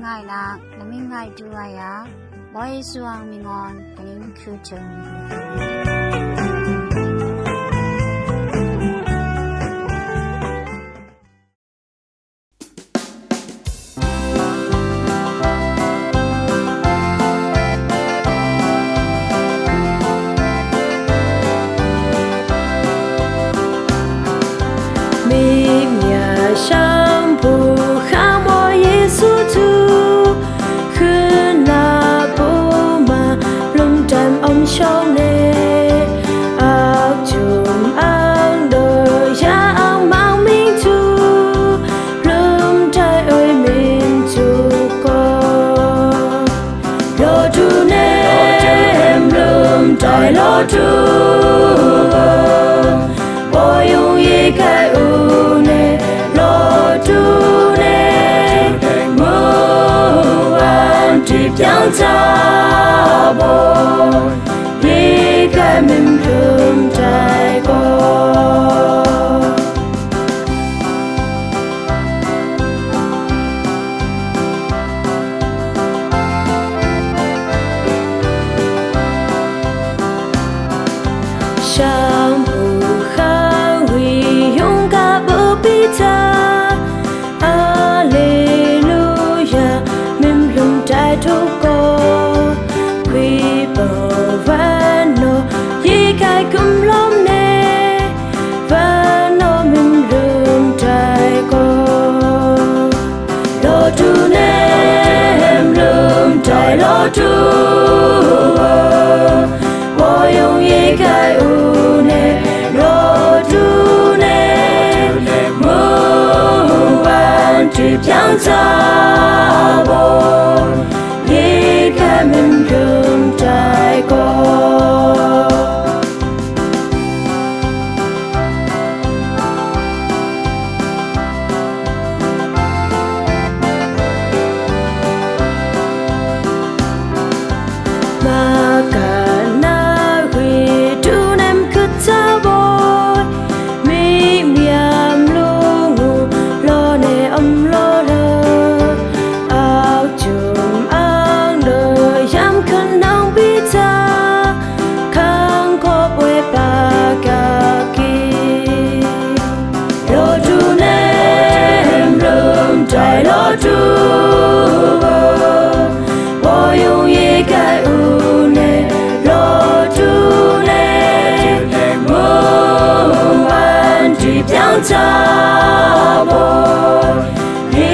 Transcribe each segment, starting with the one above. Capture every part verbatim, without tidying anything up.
Ngai nak, na mi ngai duai a. Boi suang mi ngon, ka ning khuchung. Mik mia shang pu khamo Yesu tu. Khun na pu ma lum taim om shong ne. Ak chum ang do ya ang mang ming tu. Lum tai oi ming tu ko. Lo tu ne em lum tai lo tu. Boi yung ye kai u ne lo tu ne. Mu an ti piang ta boi. Ye kai mim lum tai ko. Shang pu khang wi yung ka pu pita. Aleluya, mim lum tai tu ko. Kwi po van no, ye kai kum lom ne. Van no mim lum tai ko. Lo tu ne em lum tai lo tu. Boi yung ye kai u ne lo tu ne. Mu an ti piang ta boi. Ye kai mim lum tai ko. Maka na wi tu nem kut sa boi. Mi miam lu ngu lo ne om lo lo. Au chum ang do yam kan nang pita. Kang ko bwe pa ka ki. Lo tu ne em lum tai lo tu. Boi yung ye kai u ne lo tu ne. Mu an ti piang ta boi. Ye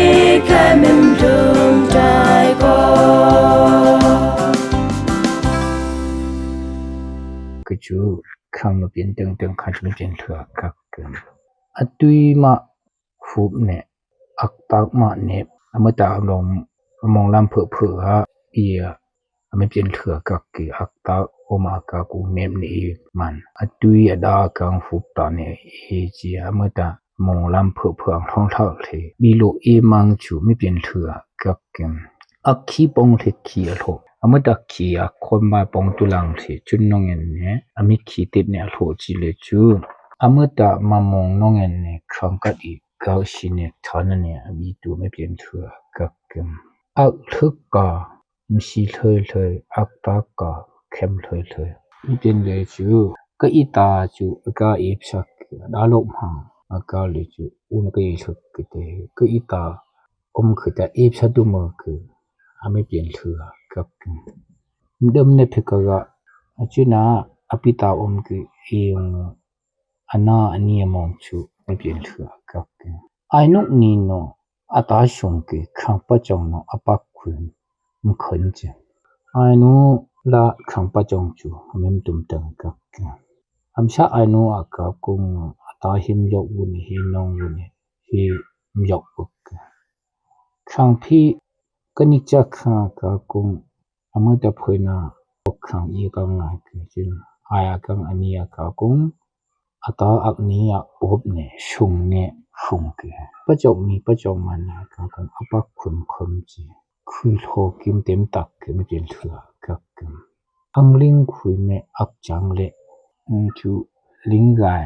kai mim lum tai ko. Ka chu khang ma pin teng teng kha chu ma pin lhua kak kum. Atui ma hup ne, aktak ma nep, amata along, among lam phu phu ha, ia, ama pin lhua kak ki, aktak oma ka ku nep ne i man. Atui ada kang hup ta ne, i chi, amata mong lam phu phu ang long lhak le. Bilo i mang chu mi pin lhua kak kum. Akhi pong le khi alho. Amata khi akhon ma pong tu lang le chun nong en ne. Ami khi tit ne alho chi le chu. Amata ma mong nong en ne khang kat i kau shi ne thana ne abi tu mi pin lhua kak kum. Ak lhuk ka. Msi lhoi lhoi, aktak ka, khem lhoi lhoi. Ntin le chu, ka ita chu, ka ipsa, da lok mhang, aka le chu, un ka ilhuk kite, ka ita, um khita ipsa du mo ke, ami pin lhua, kak. Mdam ne phika ga, achuna, apita um ke, iung, Ana ani among chu mi pin lhua kak. Ainuk ni no ata shung ki khang pachong no apak khun mkhun chi. Ainu la khang pachong chu amim tum tang kak. Amsa ainu aka kung ata him yok wuni hi nong wuni hi myok wuk. Khang phi kani cha kha ka kung amata phoina khang i ka ngai ki chin. Aya kang ani aka kung ata ak ni a op ne shung ne shung ki. Pachok ni pachok man na ka kung apa khum khum chi. Khui lho kim tem tak ki mi pin lhua kak kim. Angling khui ne ak chang le. Chu ling gai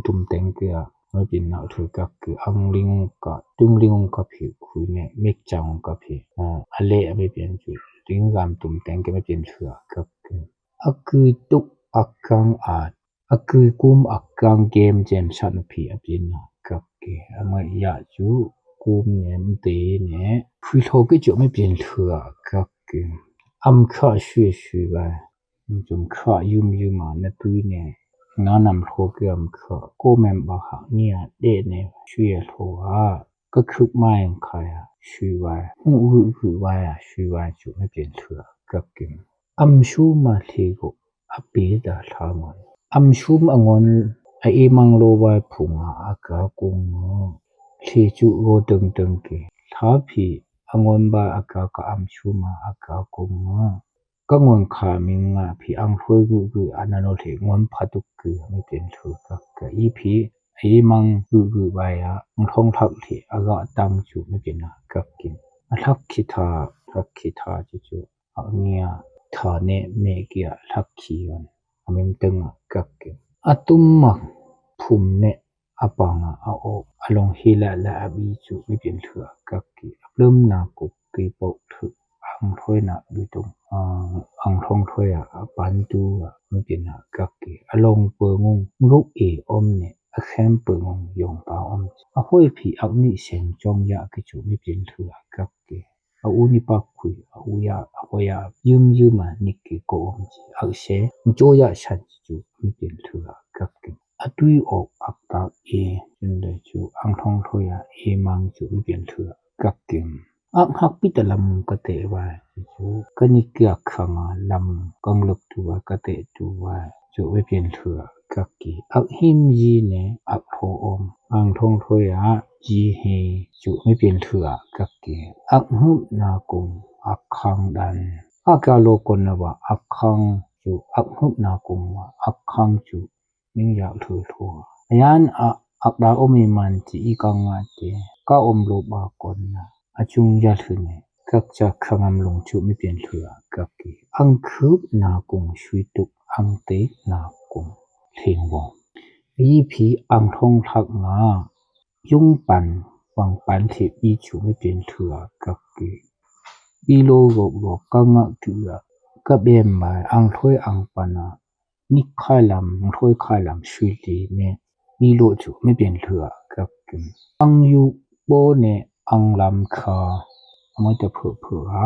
tum teng ki a. Mepin na thu kak ki, ang ling ka, tum ling ka phi, khui ne, mik chang ka phi. A, ale a mepin chu, ling gam tum teng ke mepin thu kak ki. A kui tuk a kang a, a kui kum a kang kem jem san phi a pin na kak ki. A ma ya chu, kum ne, mte ne, phui tho ki chu mepin thu kak ki. Am kha shui shui ba. Chum kha yum yum a na tui ne. Na nam tho ki am kha. Ko mem ba ha ni a de ne shui a tho a. Ka khuk mai ang kha ya shui wai. Hu hu hu wai a shui wai chu mepin thu kak ki. Am shu ma thi go a pi da tha ngon. Am shu ma ngon a i mang lo wai phung a a ka kung ngo. Thi chu go deng deng ki. Tha phi a ngon ba a ka ka am shu ma a ka kung ngo. Ka ngon kha ming nga phi ang thloi gu gu a na no thi ngon pha tuk ki mepin thu kak ki. I phi a i mang gu gu wai a ang thong thak thi a ga tang chu mepin na kak ki. A thak ki tha, thak ki tha chu chu. A ngia tha ne me ki a thak ki yon. A mem teng a kak ki. A tum ma phum ne a pang a a o a long hi la la a bi chu mepin thu kak ki. A plum na kuk ki pok thu ang thloi na bi tung. Ang, ang thong thloi a, a pan tu a mepin na kak ki. A long pe ngung muk e om ne a khem pe ngung yong pa om. A hoi phi ak ni seng chong ya ki chu mepin thu kak ki. A u ni pak khui, a u ya, a hoi a, yum yum a ni ki ko om chi. Ak se, mcho ya san chi chu mepin thu kak ki. A tui ok ak tak e, chun le chu ang thong thloi a, e mang chu mepin thu kak ki. Ak hak pi ta lam ka te wai chu, ka ni ki ak khang a lam kang lok tu wai, ka te tu wai chu mepin thu kak ki. Ak him yi ne ak tho om, ang thong thloi a yi hi chu mepin thu kak ki. Ak hup na kung ak khang dan. Ak ka lo kon na wa ak khang chu ak hup na kung wa ak khang chu ming ya thu thu. A yan a ak da om i man ti i kang nga ti ka om lo ba kon na. A chung ya thu ne. Kak cha khang am long chu mepin thu kak ki. Ang khup na kung shui tuk ang te na kung thing wong. I phi ang thong thak nga. Yung pan, wang pan thi i chu mepin thu kak ki. Bi lo gok gok ka nga tu a. Ka bem mai ang thloi ang pan a. Ni khai lam, thloi khai lam shui li ne. Ni lo chu mepin thu kak ki. Ang yu bo ne ang lam kha. A mai ta phu phu a.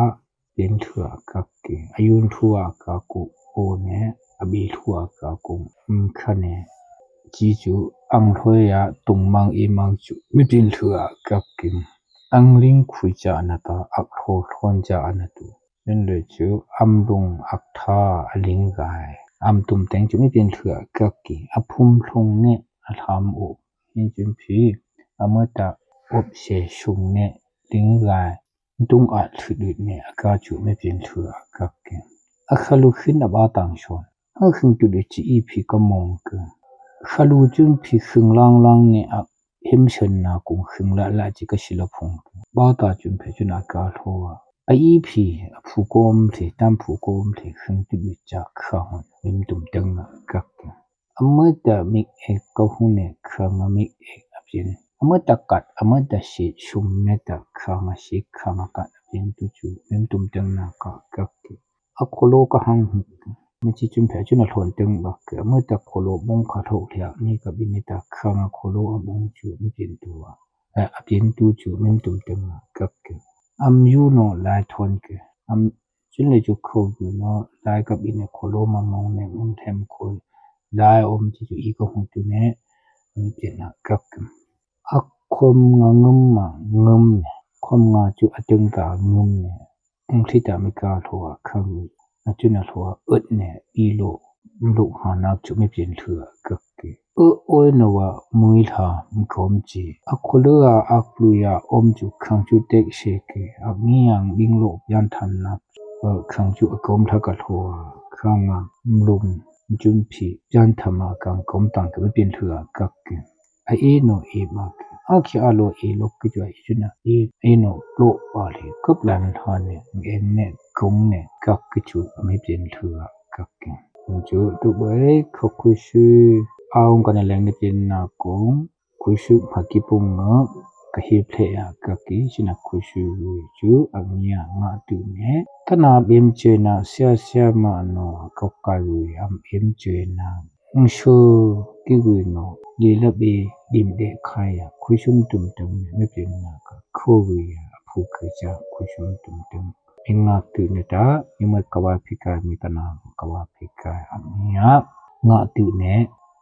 Pin thu kak ki. A yun thu kak ku o ne. A bi thu kak ku. Kha ne. Chi chu ang thloi a tung mang i mang chu mepin thu kak ki. Ang ling khui cha na ta ak tho thon cha na tu. Yun le chu am lung ak tha a ling gai. Am tum teng chu mepin thu kak ki. A phum lung ne a tham o. Hin chun phi. A ma ta op se sung ne ling gai. Tung a thut ut ne a ka chu mepin thu kak ki. A khalu khin a ba tang son. A khing tu de chi i phi ka mong ki. Khalu chun phi khing lang lang ne a him sen na kung khing la la chi ka sila phung. Ba ta chun phi chun a ka thloi a. A i phi a phu kom thi, tam phu kom thi khing tu de cha kha hon. Mem tum teng a kak ki. A ma ta mik ek ka hu ne kha nga mik ek a pin. A ma ta kat, a ma ta si sum ne ta kha nga si kha nga kat a pin tu chu. Mem tum teng na ka kak ki. A kholo ka hang hu. Mi chi chun phi chun a lhon teng bak ki. A ma ta kholo bong kha thok thia ni ka bi ne ta kha nga kholo a bong chu mepin tu a. A pin tu chu mem tum teng na kak ki. Am yu no lai thon ki. Am chun le chu kho gu no lai ka bi ne kholo ma mong ne mem them khoi. Lai om chi chu i ka hu tu ne. Mepin na kak ki. A khom nga ngum ma ngum ne. Khom nga chu a teng ta ngum ne. Ung thi ta mi ka thloi a kha gu. A chun a thloi a ut ne i lo. Mluk ha nak chu mepin thu kak ki. U oi no wa mui lha mkom chi. A kholo a ak lu ya om chu khang chu tek se ki. Ak ni yang bing lo yan than nak. Khang chu a kom lha ka thloi a kha nga mlung chun phi yan tham a kang kom tang ki mepin thu kak ki. A e no e bak. A khi a lo e lok ki chua e chuna. E, e no lo ba le. Kap lan ha ne. Eng ne. Kong ne. Kak ki chu. A mepin thu kak ki. Chu tu bai kak ku shu. A ung ka na leng ne pin na kong. khuisuk maki pung ngu kahir phleh ya kaki china khuisui wi chu angya ngah tu ne. Tana bem chena sia sia ma no kokai wi am bem chena. Ngso ki wi no lila be dim de kaya khuisum tum tum ne mepin na ka kho wi ya aphu kacha khuisum tum tum. Inga tu ne ta, ima kawa phika mi tana kawa phika amia. Nga tu ne,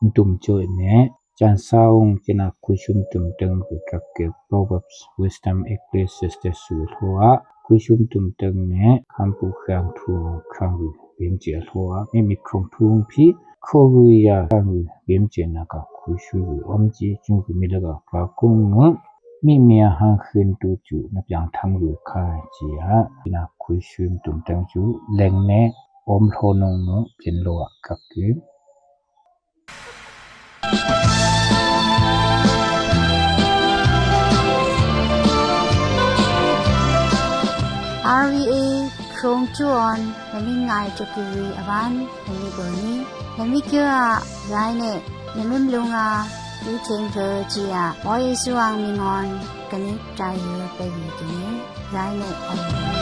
ntum choi ne, chan saung chena khuisum tum tum wi kap ke Proverbs, Wisdom, Ecclesiastes wi lhoa, khuisum tum tum ne, khampu khang thu khang wi bem che lhoa, mi mi khong thung phi, kho wi ya khang wi bem chena ka khuisui wi om chi, chung wi mi la ka ka kung ngu, mi mi a hang khin tu chu na piang tham wi kha chi a, na khuisum tum tum chu, leng ne, om lho nung ngu, pin lhoa kap ki. R V A Krong Chuon, nani ngai chok ki wi awan, nani boni, nani kyo a, rai ne, nani mlung a, i cheng kyo chi a, oi suang mi ngon, kani chai yo pe wi kini, rai ne, oi.